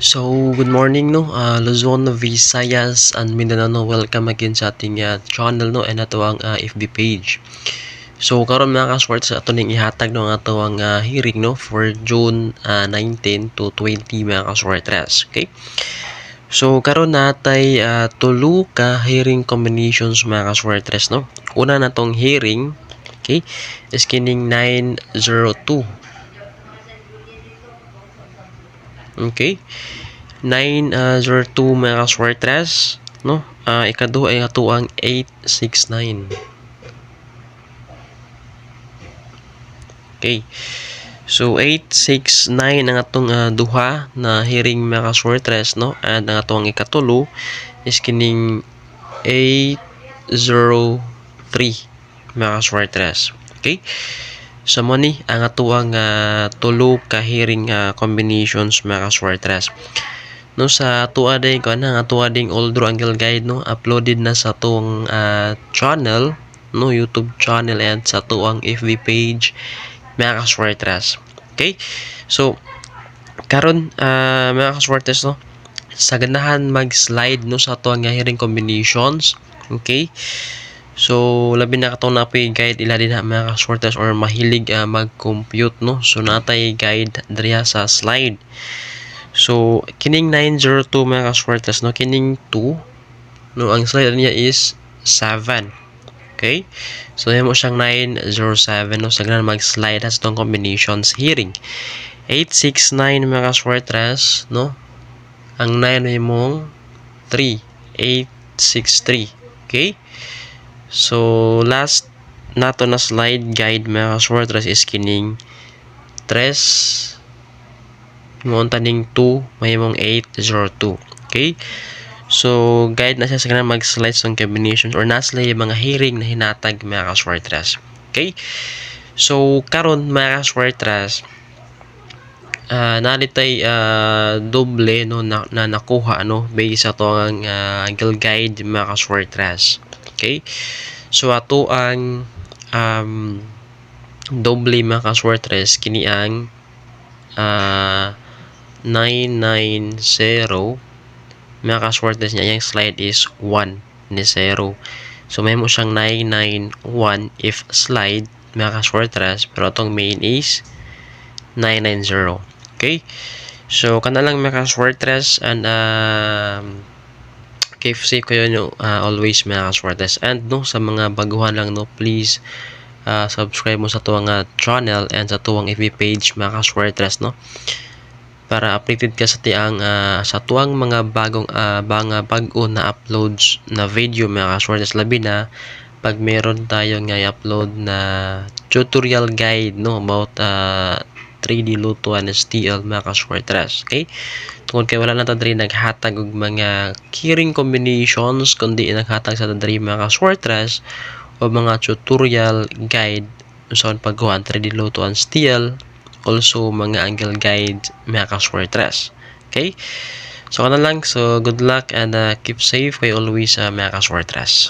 So, good morning, no, Luzon, Visayas, and Mindanao, no? Welcome again sa ating channel, no, and ato ang FB page. So, karon, mga kaswarts, ato ning ihatag, no, ang ato ang hearing, no, for June 19 to 20, mga kaswarts. Okay? So, karon natay tulo ka hearing combinations, mga kaswarts, no. Una na tong hearing, okay, is kining 902. Okay? 902, mga kaswartres, no? Ikaduha ay ato ang 869. Okay. So 869 ang atong duha na hearing, mga kaswartres, no? And ang atong ikatulo is kining 803, mga kaswartres. Okay? So mo ni ang atuang tulo ka hearing combinations, mga kaswartres, no. Sa atoa day ko ang atoa ding all draw angle guide, no, uploaded na sa atong channel, no, YouTube channel and sa atuang FB page, mga kaswartres. Okay, so karon, mga kaswartres, no, sa ganahan mag-slide, no, sa atuang nga hearing combinations. Okay, so labi na katong napoy guide ila din ha, mga kaswartres, or mahilig mag-compute, no. So natay guide diriha sa slide. So, kining 902, mga kaswartes, no, kining 2, no, ang slide niya is 7. Okay? So, mo siyang 907, no, sa ganahan mag-slide has itong combinations hearing. 869, mga kaswartes, no, ang 9 ay mong 3, 863. Okay? So, last nato na slide guide, mga kaswartes, is kining 3 mo taning 2 may mong 802. Okay, so guide na siya sa kanang mag-slide sa combinations or nasla yung mga hearing na hinatag, mga kaswartres. Okay, so karon, mga kaswartres, nalitay doble, no, na nakuha, no, based sa to ang angle guide, mga kaswartres. Okay, so ato ang doble, mga kaswartres, kini ang 990, mga kaswartes niya, yung slide is 1 ni 0. So may mo siyang 991 if slide, mga kaswartes, pero atong main is 990. Okay, so kana lang, mga kaswartes, and keep safe kayo, no, always, mga kaswartes. And no, sa mga baguhan lang, no, please subscribe mo sa tuwang channel and sa tuwang FB page, mga kaswartes, no, para updated ka sa tiang sa tuwang mga bagong mga bag-o na uploads na video, mga kaswartes, labi na pag meron tayong nga i-upload na tutorial guide, no, about 3D Lotto and STL, mga kaswartes. Okay, tungod kay wala na ta diri naghatag og mga keyring combinations, kundi naghatag sa ta diri, mga kaswartes, o mga tutorial guide unsaon pagkuha ang 3D Lotto and STL, also mga angle guide, mga kaswartres. Okay, so kana lang. So good luck and keep safe kayo always, mga kaswartres.